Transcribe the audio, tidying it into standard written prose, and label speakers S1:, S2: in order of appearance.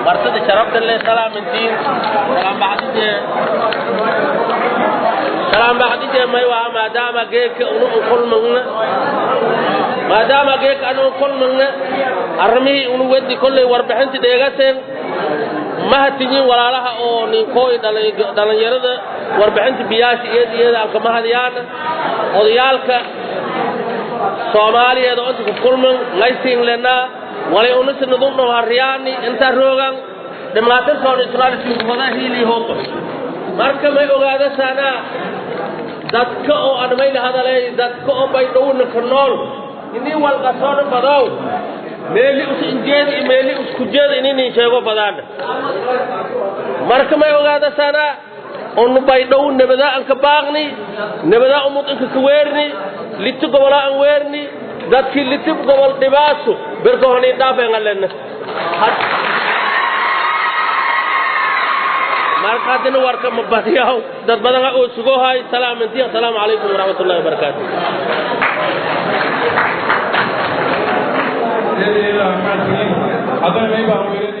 S1: Martida sharafta leh, salaamintiin. Salaam bacdije, salaam bacdije. May waa maadaama geedka unu kulmagna, maadaama geedka anu kulmagna, arrimihii unu wedi kolley warbixinta dheegaseen. Mahadtinyiin walaalaha oo ninkooy dhalinyarada warbixinta biyaasha iyada iyada alka mahadyaana. Odayaalka Soomaaliyeed oo inta ku kulman laysiin lenaa walay unasinadun haryaani inta roogan dhimaatirkoona islaalisinkufada hiilii hooto. Marka may ogaadasaanaa dadka oo aan mayla hadalay, dadka oo Baydhowna ka nool inii walqasoona badaw meeli us injeeda iyo meeli isku jeeda ininin sheego badaana. Marka may ogaadasaanaa onu Baydhow nabadaa an ka baaqni, nabadaa umud inka ka weerni, liti gobolaa an weerni, dadkii liti gobol dhibaaso berka honin dhaafeen alena. Marka haddina warka ma badiyaw, dad badan oo sugohay. Salaaminti, assalaamu calaykum waraxmat ullahi wabarakaatu.
S2: Haddana may baan weeri